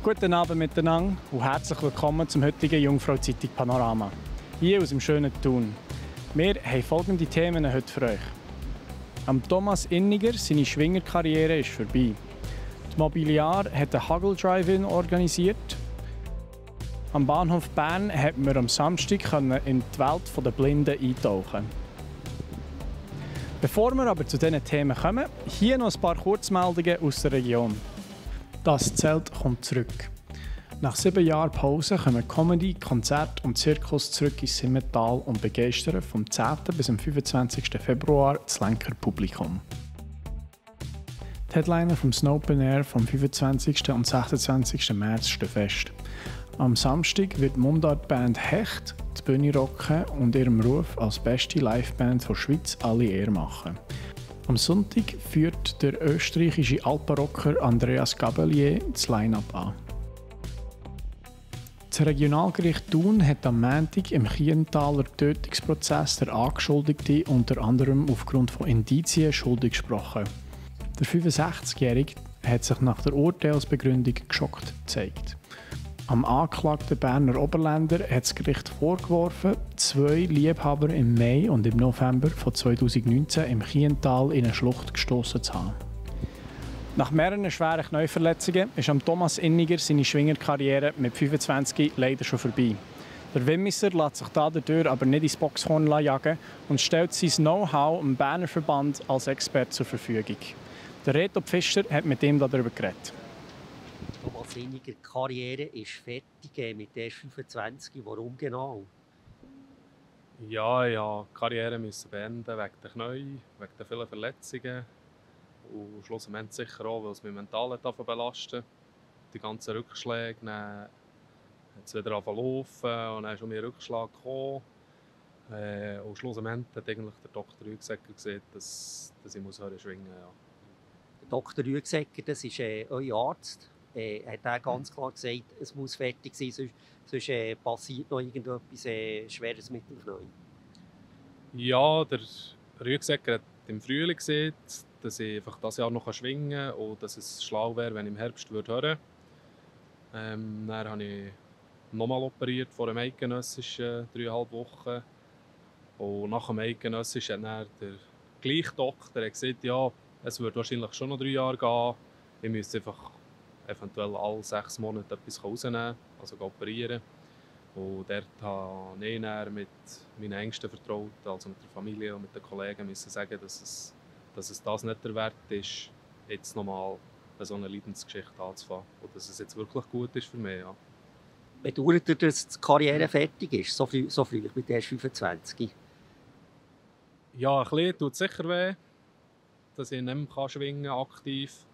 Guten Abend miteinander und herzlich willkommen zum heutigen Jungfrau-Zeitung Panorama. Hier aus dem schönen Thun. Wir haben folgende Themen heute für euch. Am Thomas Inniger seine Schwingerkarriere ist vorbei. Die Mobiliar hat einen Hagel-Drive-In organisiert. Am Bahnhof Bern konnten wir am Samstag in die Welt der Blinden eintauchen. Bevor wir aber zu diesen Themen kommen, hier noch ein paar Kurzmeldungen aus der Region. Das Zelt kommt zurück. Nach 7 Jahren Pause kommen Comedy, Konzert und Zirkus zurück ins Simmental und begeistern vom 10. bis zum 25. Februar das Lenker Publikum. Die Headliner vom Snow Open Air vom 25. und 26. März stehen fest. Am Samstag wird die Mundartband Hecht die Bühne rocken und ihrem Ruf als beste Liveband der Schweiz alle Ehre machen. Am Sonntag führt der österreichische Alpenrocker Andreas Gabelier das Line-Up an. Das Regionalgericht Thun hat am Montag im Kienthaler Tötungsprozess der Angeschuldigte unter anderem aufgrund von Indizien schuldig gesprochen. Der 65-Jährige hat sich nach der Urteilsbegründung geschockt gezeigt. Am angeklagten Berner Oberländer hat das Gericht vorgeworfen, 2 Liebhaber im Mai und im November von 2019 im Kiental in eine Schlucht gestoßen zu haben. Nach mehreren schweren Knöchelverletzungen ist am Thomas Inniger seine Schwingerkarriere mit 25 leider schon vorbei. Der Wimmisser lässt sich dadurch aber nicht ins Boxhorn jagen und stellt sein Know-how im Berner Verband als Experte zur Verfügung. Der Reto Pfister hat mit ihm darüber geredet. Thomas Inniger Karriere ist fertig mit der 25. Warum genau? Ja, ich musste die Karriere beenden wegen der Knie, wegen der vielen Verletzungen. Und schlussendlich sicher auch, weil es mich mental belastet. Die ganzen Rückschläge, dann hat es wieder angefangen zu laufen und dann ist schon mehr Rückschlag gekommen. Und schlussendlich hat eigentlich der Dr. Rüegsecker gesagt, dass ich hören schwingen muss. Ja. Der Dr. Rüegsecker, das ist euer Arzt. Hat er ganz klar gesagt, es muss fertig sein, sonst passiert noch irgendetwas Schweres mit dem Knie. Ja, der Rüegsecker hat im Frühling gesagt, dass ich einfach dieses Jahr noch schwingen kann und dass es schlau wäre, wenn ich im Herbst hören würde. Dann habe ich nochmal operiert vor einem eidgenössischen 3,5 Wochen. Und nach dem eidgenössischen hat dann der gleiche Doktor gesagt, ja, es würde wahrscheinlich schon noch 3 Jahre gehen. Ich müsste einfach eventuell alle 6 Monate etwas rausnehmen, also operieren. Und dort habe ich dann mit meinen engsten Vertrauten, also mit der Familie und mit den Kollegen, müssen sagen, dass es das nicht der Wert ist, jetzt nochmal so eine Leidensgeschichte anzufangen. Und dass es jetzt wirklich gut ist für mich. Ja. Bedauert ihr, dass die Karriere fertig ist, so früh mit der 25? Ja, ein bisschen tut es sicher weh, dass ich nicht mehr schwingen kann, aktiv.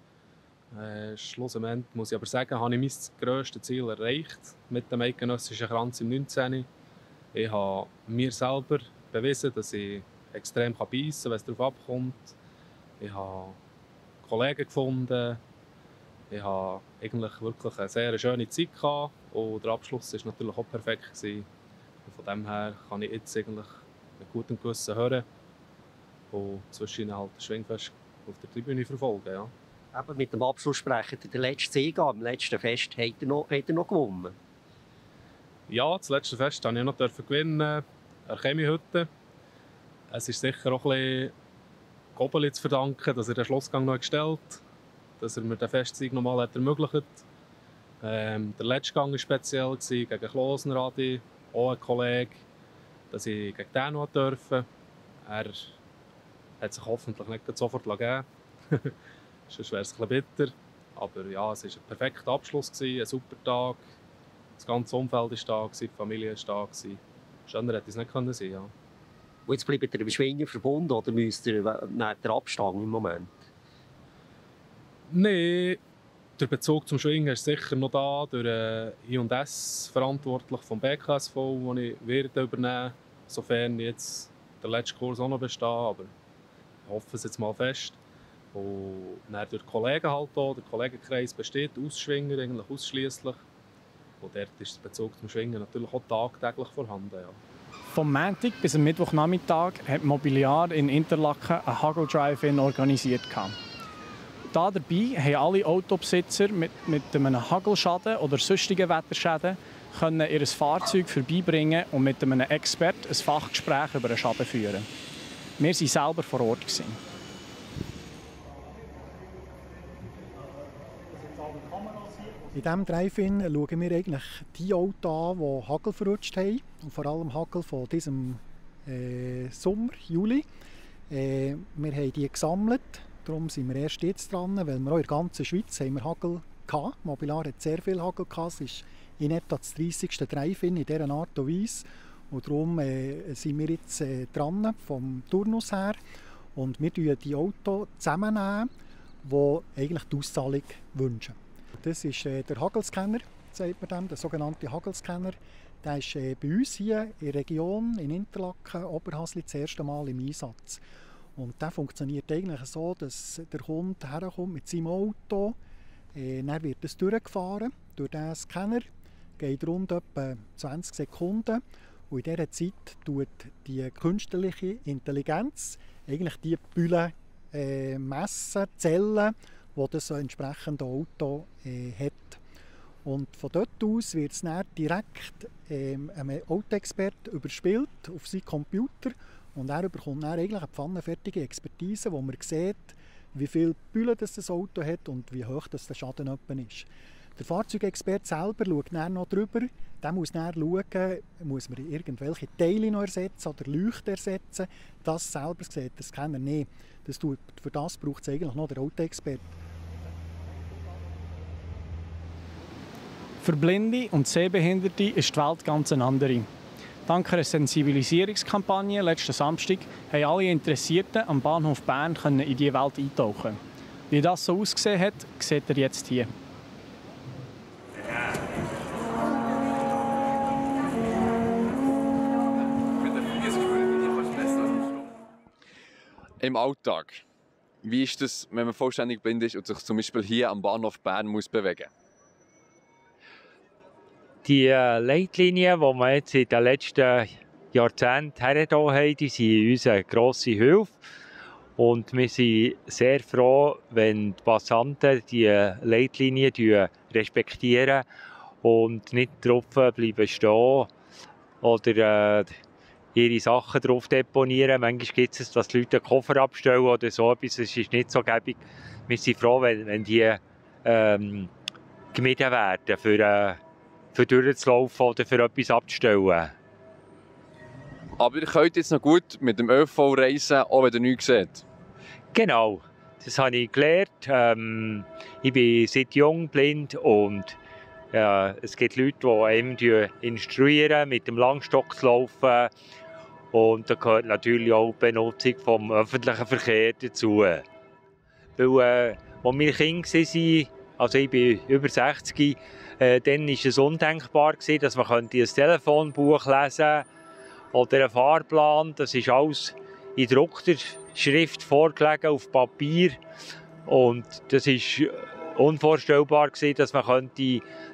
Schlussendlich muss ich aber sagen, habe ich mein grösstes Ziel erreicht mit dem eidgenössischen Kranz im 19. Ich habe mir selber bewiesen, dass ich extrem beißen kann, wenn es darauf abkommt. Ich habe Kollegen gefunden. Ich habe eigentlich wirklich eine sehr schöne Zeit gehabt. Und der Abschluss war natürlich auch perfekt. Und von dem her kann ich jetzt eigentlich mit gutem Gewissen hören und zwischen halt das Schwingfest auf der Tribüne verfolgen. Ja. Eben mit dem Abschluss sprechen, der letzte Sieg am letzten Fest, hat er noch gewonnen? Ja, das letzte Fest durfte ich noch gewinnen, an der Chemiehütte. Es ist sicher auch ein bisschen Gobeli zu verdanken, dass er den Schlussgang noch gestellt hat, dass er mir den Festsieg noch mal ermöglicht hat. Der letzte Gang war speziell gegen Klosnradi, auch ein Kollege, dass ich gegen den noch durfte. Er hat sich hoffentlich nicht sofort gegeben. Sonst wäre es ein bisschen bitter. Aber ja, es war ein perfekter Abschluss, ein super Tag. Das ganze Umfeld war da, die Familie war da. Schöner hätte es nicht sein können. Ja. Und jetzt bleibt ihr im Schwingen verbunden oder müsst ihr den Abstand im Moment? Nein, der Bezug zum Schwingen ist sicher noch da, durch I&S verantwortlich vom BKSV, den ich werde übernehmen, sofern jetzt der letzte Kurs auch noch besteht. Aber ich hoffe es jetzt mal fest. Und dann durch die Kollegen halt auch. Der Kollegenkreis besteht aus Schwingern, eigentlich ausschliesslich. Und dort ist der Bezug zum Schwingen natürlich auch tagtäglich vorhanden. Ja. Vom Montag bis am Mittwochnachmittag hat Mobiliar in Interlaken einen Hagel Drive-In organisiert. Da dabei haben alle Autobesitzer mit einem Hagelschaden oder sonstigen Wetterschäden können ihr Fahrzeug vorbeibringen und mit einem Experten ein Fachgespräch über den Schaden führen. Wir waren selber vor Ort. In diesem Drive-In schauen wir eigentlich die Autos an, die Hagel verrutscht haben. Und vor allem Hagel von diesem Sommer, Juli. Wir haben die gesammelt. Darum sind wir erst jetzt dran, weil wir auch in der ganzen Schweiz haben wir Hagel hatten. Mobilar hat sehr viel Hagel gehabt. Es ist in etwa das 30. Drive-In in dieser Art und Weise. Und darum sind wir jetzt dran, vom Turnus her. Und wir nehmen die Autos zusammennehmen, die eigentlich die Auszahlung wünschen. Das ist der Hagelscanner, sagt man dem, der sogenannte Hagelscanner. Der ist bei uns hier in der Region, in Interlaken, Oberhasli, das erste Mal im Einsatz. Und der funktioniert eigentlich so, dass der Kunde herkommt mit seinem Auto, dann wird es durchgefahren durch diesen Scanner, geht rund etwa 20 Sekunden und in dieser Zeit tut die künstliche Intelligenz eigentlich die Bühlen messen, zählen, die das entsprechende Auto hat. Und von dort aus wird es dann direkt einem Autoexperten überspielt auf seinen Computer und er bekommt dann eigentlich eine pfannenfertige Expertise, wo man sieht, wie viele Bühlen das Auto hat und wie hoch das der Schaden ist. Der Fahrzeugexperte selber schaut dann noch drüber. Der muss dann schauen, muss man irgendwelche Teile noch ersetzen oder Leuchten ersetzen. Das selber sieht der Scanner nicht. Für das braucht es eigentlich noch den Autoexperten. Für Blinde und Sehbehinderte ist die Welt ganz eine andere. Dank einer Sensibilisierungskampagne letzten Samstag haben alle Interessierten am Bahnhof Bern in diese Welt eintauchen. Wie das so ausgesehen hat, seht ihr jetzt hier. Im Alltag, wie ist das, wenn man vollständig blind ist und sich zum Beispiel hier am Bahnhof Bern muss bewegen muss? Die Leitlinien, die wir jetzt in den letzten Jahrzehnten hergenommen haben, die sind uns eine grosse Hilfe. Und wir sind sehr froh, wenn die Passanten die Leitlinien respektieren und nicht drauf bleiben stehen oder ihre Sachen drauf deponieren. Manchmal gibt es, dass die Leute einen Koffer abstellen oder so etwas. Das ist nicht so gäbig. Wir sind froh, wenn die gemieden werden, für durchzulaufen oder für etwas abzustellen. Aber ihr könnt jetzt noch gut mit dem ÖV reisen, auch wenn ihr nichts seht? Genau, das habe ich gelernt. Ich bin seit jung blind und es gibt Leute, die einem instruieren, mit dem Langstock zu laufen. Und da gehört natürlich auch die Benutzung des öffentlichen Verkehrs dazu. Weil, als wir Kinder waren, also ich bin über 60, dann war es undenkbar, dass man ein Telefonbuch lesen könnte oder einen Fahrplan. Das ist alles in gedruckter Schrift vorgelegen auf Papier. Und das war unvorstellbar, dass man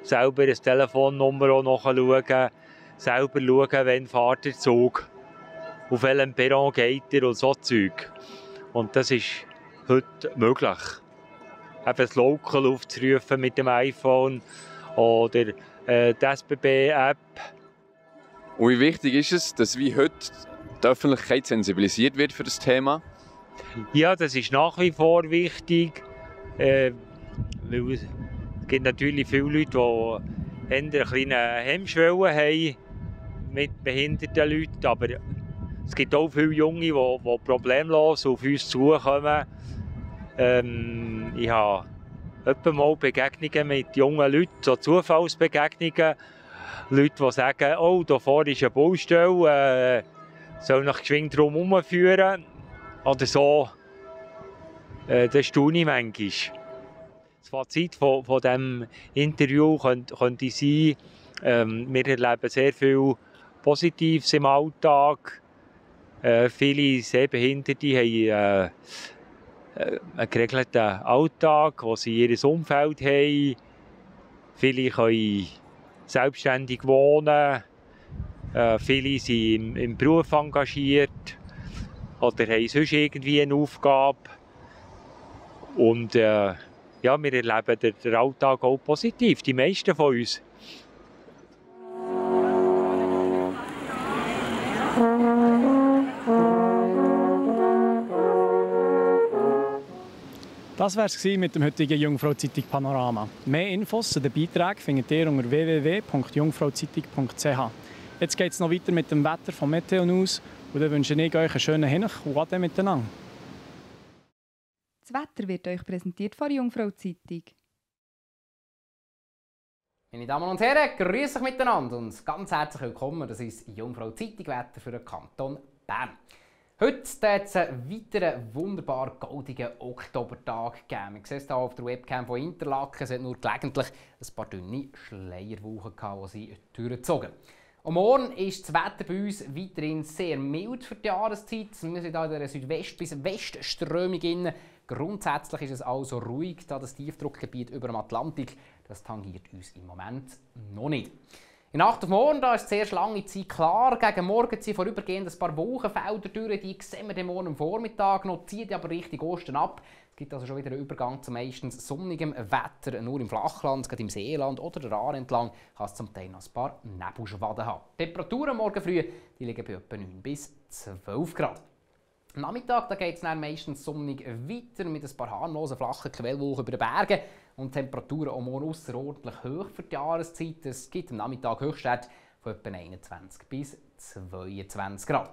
selber eine Telefonnummer auch nachschauen könnte, selber schauen, wann fährt der Zug, auf welchem Perron geht er und so Zeug. Und das ist heute möglich. Eben das Local aufzurufen mit dem iPhone oder die SBB-App. Und wie wichtig ist es, dass wie heute die Öffentlichkeit sensibilisiert wird für das Thema? Ja, das ist nach wie vor wichtig. Weil es gibt natürlich viele Leute, die eine kleine Hemmschwelle haben mit behinderten Leuten. Aber es gibt auch viele Junge, die problemlos auf uns zukommen. Ich habe öfter mal Begegnungen mit jungen Leuten, so Zufallsbegegnungen. Leute, die sagen, oh, da vorne ist eine Baustelle, soll nach geschwind drum herumführen. Oder so. Das staune ich manchmal. Das Fazit von diesem Interview könnte sein, wir erleben sehr viel Positives im Alltag. Viele Sehbehinderte haben einen geregelten Alltag, wo sie ihr Umfeld haben. Viele können selbstständig wohnen. Viele sind im Beruf engagiert oder haben sonst irgendwie eine Aufgabe. Und ja, wir erleben den Alltag auch positiv, die meisten von uns. Das war es mit dem heutigen Jungfrau-Zeitung Panorama. Mehr Infos zu den Beiträgen findet ihr unter www.jungfrauzeitung.ch. Jetzt geht es noch weiter mit dem Wetter von Meteo News und dann wünsche ich euch einen schönen Hinch und Ade miteinander. Das Wetter wird euch präsentiert von Jungfrau Zeitung. Meine Damen und Herren, grüß euch miteinander und ganz herzlich willkommen. Das ist Jungfrau Zeitung Wetter für den Kanton Bern. Heute wird es einen weiteren wunderbar goldigen Oktobertag geben. Wir sehen es hier auf der Webcam von Interlaken. Es hat nur gelegentlich ein paar dünne Schleierwolken gehabt, die sie durchgezogen. Und morgen ist das Wetter bei uns weiterhin sehr mild für die Jahreszeit. Wir sind hier in der Südwest- bis Westströmung drin. Grundsätzlich ist es also ruhig, da das Tiefdruckgebiet über dem Atlantik, das tangiert uns im Moment noch nicht. In Nacht auf morgen da ist zuerst lange Zeit klar. Gegen Morgen ziehen vorübergehend ein paar Wolkenfelder durch. Die sehen wir morgen am Vormittag noch, zieht aber Richtung Osten ab. Es gibt also schon wieder einen Übergang zu meistens sonnigem Wetter. Nur im Flachland, gerade im Seeland oder der Aare entlang, kann es zum Teil noch ein paar Nebelschwaden haben. Die Temperaturen morgen früh die liegen bei etwa 9 bis 12 Grad. Am Nachmittag geht es dann meistens sonnig weiter mit ein paar harmlosen flachen Quellwolken über den Bergen und Temperaturen auch morgen ausserordentlich hoch für die Jahreszeit. Es gibt am Nachmittag Höchstwerte von etwa 21 bis 22 Grad.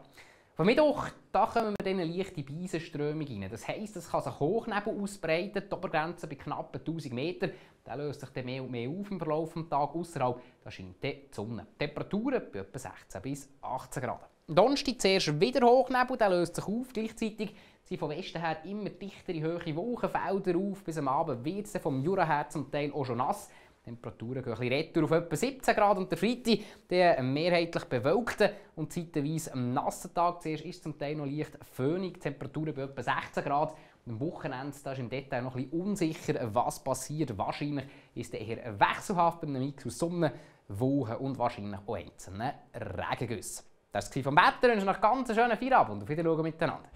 Vom Mittwoch da kommen wir in eine leichte Beisenströmung rein. Das heisst, es kann sich Hochnebel ausbreiten, die Obergrenze bei knapp 1000 Metern. Der löst sich dann mehr und mehr auf im Verlauf des Tages. Ausserhalb scheint die Sonne. Temperaturen bei etwa 16 bis 18 Grad. Donnerstag zuerst wieder Hochnebel, der löst sich auf. Gleichzeitig sind von Westen her immer dichtere, hohe Wolkenfelder auf. Bis am Abend wird es vom Jura her zum Teil auch schon nass. Die Temperaturen gehen ein bisschen retour auf etwa 17 Grad und der Freitag der mehrheitlich bewölkten und zeitweise am nassen Tag. Zuerst ist es zum Teil noch leicht föhnig, Temperaturen bei etwa 16 Grad. Und am Wochenende da ist im Detail noch ein bisschen unsicher, was passiert. Wahrscheinlich ist es eher wechselhaft bei einem Mix aus Sonne, Wolken und wahrscheinlich auch einzelnen Regengüssen. Das war vom Wetter. Ich wünsche noch einen ganz schönen Feierabend und auf Wiedersehen miteinander.